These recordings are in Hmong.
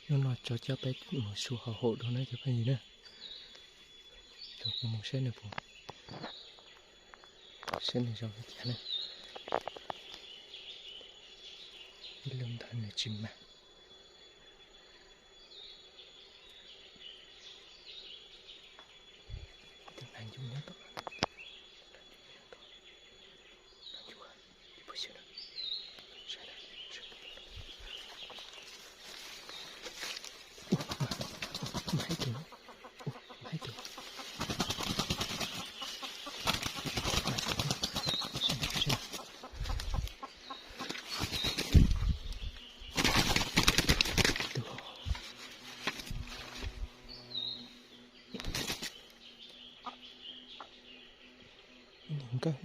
Hnub no tso coj peb mus su hauv hauv dua na cov phooj ywg na. Rau kuv mus saib nws puas, saib nws zoo li cas na. Ib lub ntawd nws tsis mag. Tus nas ncuv nyob tom, nas ncuv, ib puas xyov na. Saib na. Ua, mag ib tug, ua, mag ib tug. Saib na, saib na. Ib tug. Ib niag nkawj.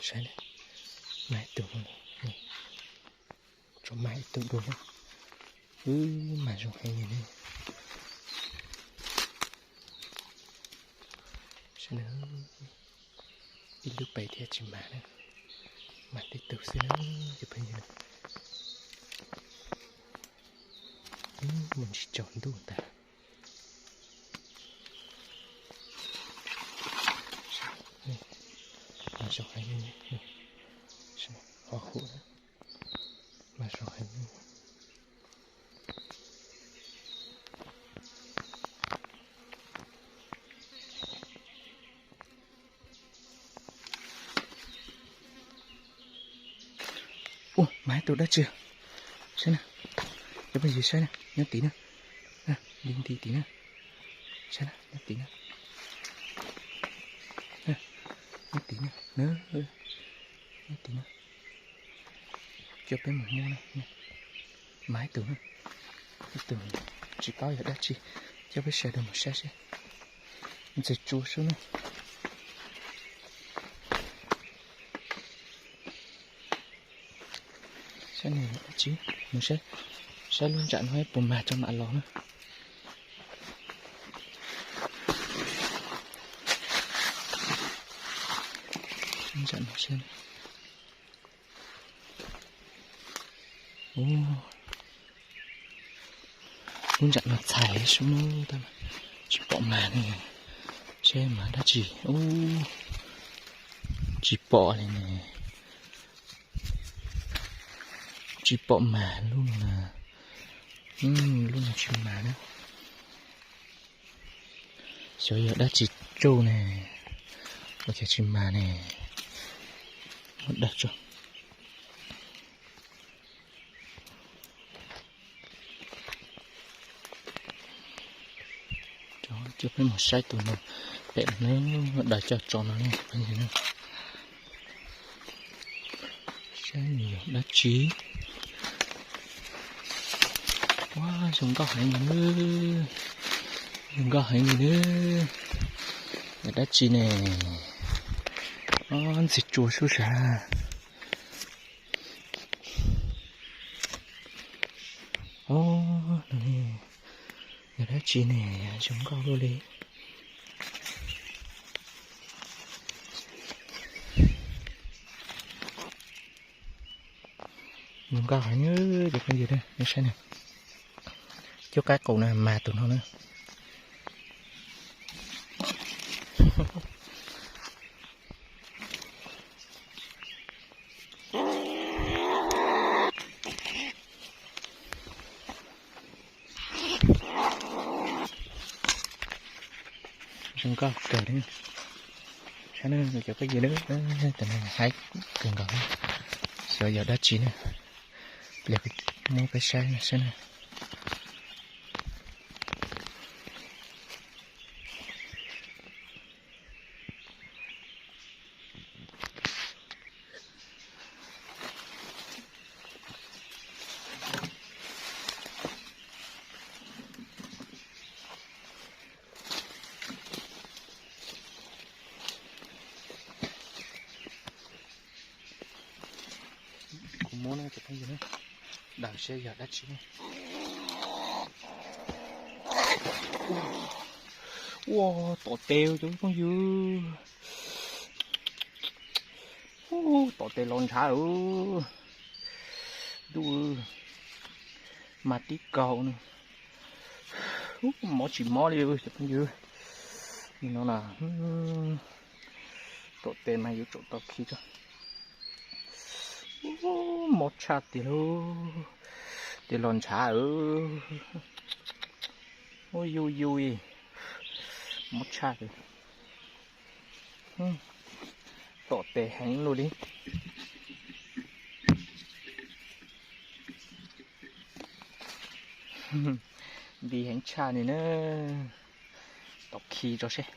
Saib na, mag ib tug, tso mag ib tug dua na. Wb, mag zoo heev li ne. Saib na, ib lub pem thiab tsis mag na, mag tib tug xwb na cov phooj ywg. Mus tsis tsaus ntuj ntag. Mag zoo heev, hos huv, mag zoo heev. Ua, mag ib tug dab tsi? Saib na, cov phooj ywg saib na, nyob tid na, nti nti tid na, saib na, nyob tid na, nyob tid na, nyob tid na. Coj peb mus muab na, mag ib tug na, ib tug tsis paub yog dab tsi, coj peb sawv daws mus saib seb. Ntxim tsua sub na. Saib nws yog dab tsi, mus saib, saib lub ntsam no puas mag tso mam los na. Lub ntsam no saib. Ub, lub ntsam no txhais sub na, tab mas tsis pom mag ne. Saib mag dab tsi. Ub, tsis pom li ne. Tsis pom mag lub no na. Lub no tsis mag na. Xyov yog dab tsi tsuj ne, ua cas tsis mag ne. Muab daws tso. Coj peb mus saib tus no pem no, daws coj tso no ne. Saib nws yog dab tsi. Ua, zoo nkauj heev li, zoo nkauj heev li. Yog dab tsi ne? Ntxim tsua sub sab. Yog dab tsi ne, zoo nkauj luaj li. Zoo nkauj heev cov phooj ywg, nej saib na. Cuab qaib qus na, mag tus no na. Zoo nkauj kawg li. Saib na cov phooj ywg na, tus no haib kawg nkaus, xyov yog dab tsi na. Pliag muab peb saib saib na. Kuv muab no cov phooj ywg na, daws seb yog dab tsi. Ua, tom tes cov phooj ywg. Tom tes los ntshav lawm. Ntuj, mas tib kaug no. Mob tsis mob li cov phooj ywg. No na, tom tes mas yuav tsum tau khi tso. Mob tshaj tiag lauj. Tes los ntshav lawm. Ua yus yus, mob tshaj tiag. Tom tes heev luaj li. Nti heev tshaj li na. Tau khi tso seb.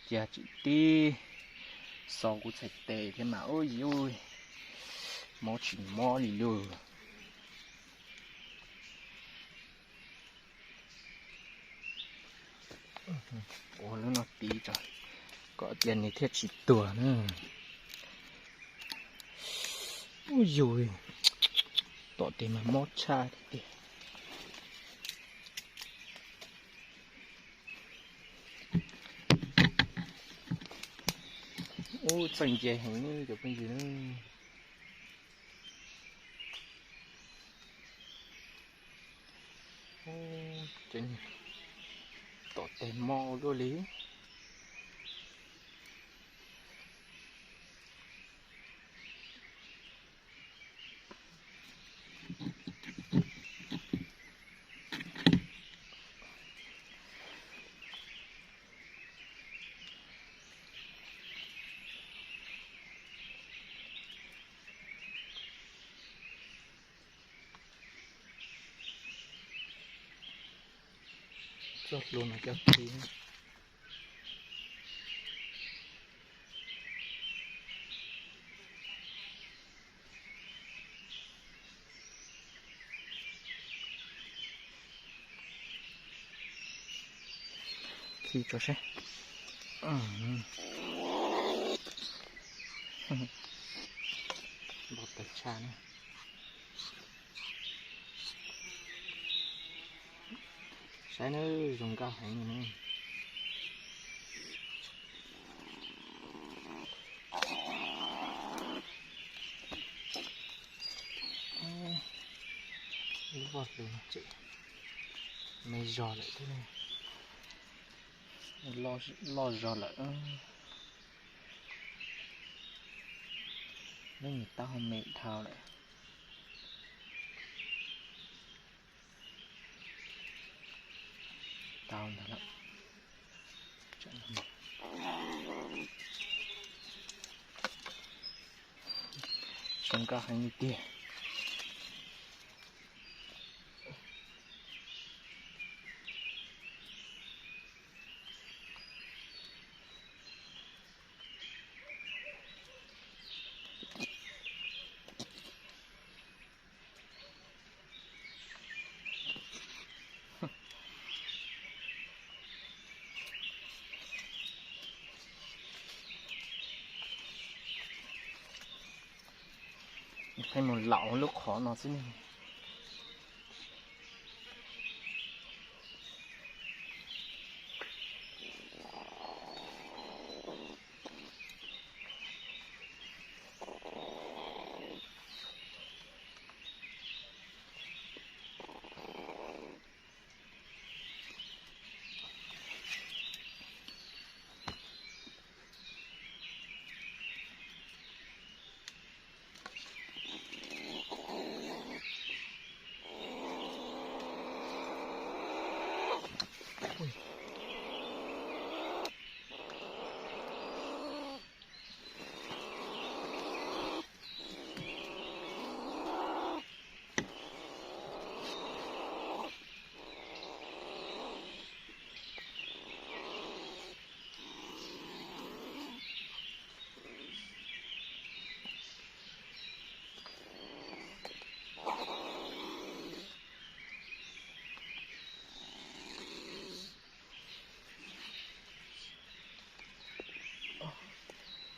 Cas tsis tib xo kuv txhais tes thiab mas ub yus, mob tsis mob li lauj. Ua lub no tiv tso, kom tias nws thiaj tsis tuag na. Ub yus, tom tes mas mob tshaj tiag. Ub, txaij nce heev cov phooj ywg. Tom tes mob ua luaj li. Txoj hlua no coj khi. Khi tso seb. Npau taws tshaj na. Saib na, zoo nkauj heev li na. Lub voj hlua no tseem me zog lawm thiab, loj zog lawm. Lub nyuag taub hau me dhau lawm. Tau ntawd lawm. Zoo nkauj heev li tiag. Pheej mus laum lub qhov no xwb ne.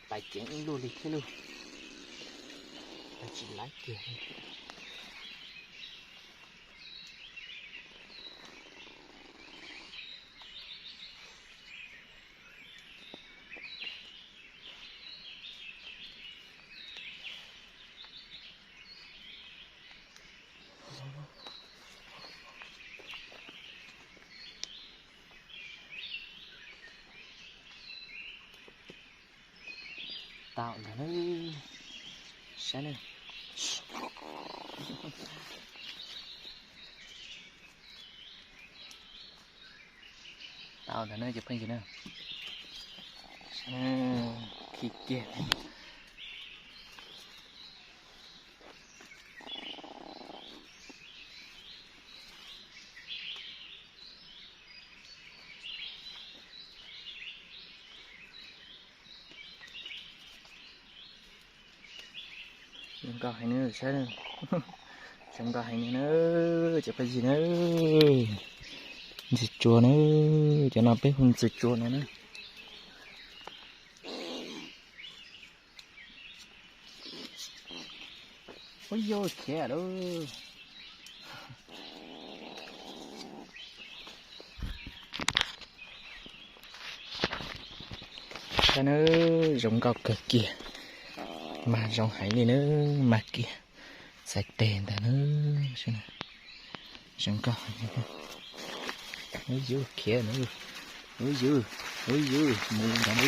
Pais ceev ib lub li thiab lauj. Pais tsis laib kiag li. Tau ntag na, saib na. Tau ntag na cov phooj ywg na. Khi kiag. Zoo nkauj heev na, saib na. Zoo nkauj heev na, cov phooj ywg na. Ntxim tsuag na, cov no peb hu ntxim tsuag no na. Ub, yog khiav lawm. Saib na, zoo nkauj kawg kiag, mag zoo heev li na, mag kiag txhais tes ntag na. Zoo nkauj heev. Ub, yog khiav na. Ub, yog, ub, yog mus ntag.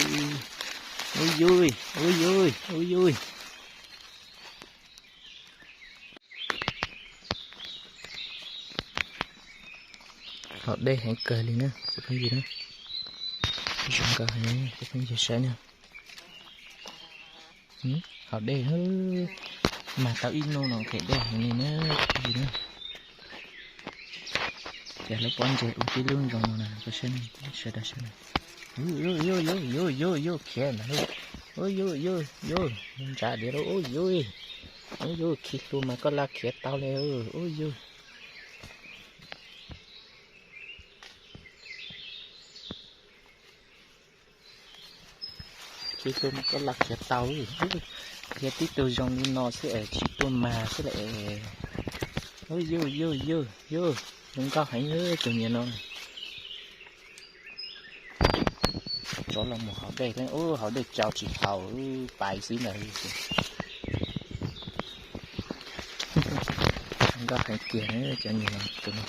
Ub, yog, ub, yog, ub, yog. Haus dej heev kawg li na cov phooj ywg na. Zoo nkauj heev cov phooj ywg saib na. Haus dej, mag tau ib hnub no khev dej heev li na phooj ywg na. Ces lub pob ntseg ua tib lub zoo no na, koj saib, sawv daws saib na. Ub, yog, yog, yog, yog, yog khiav ntag lauj. Ub, yog, yog, yog, ntsa diav lauj, ub, yog. Ub, yog, khi hlua mas koj laj khiav tau li, ub, yog. Khi hlua mas koj laj khiav tau, khiav tib tug zoo li no xwb es tsis tuaj mag xwb las. Ub, yog, yog, yog, yog, zoo nkauj heev tus niag no. Tsov los mus haus dej, ub, haus dej tsau tsis haus, pais xwb ntag. Zoo nkauj heev kiag cov niag no, tus no.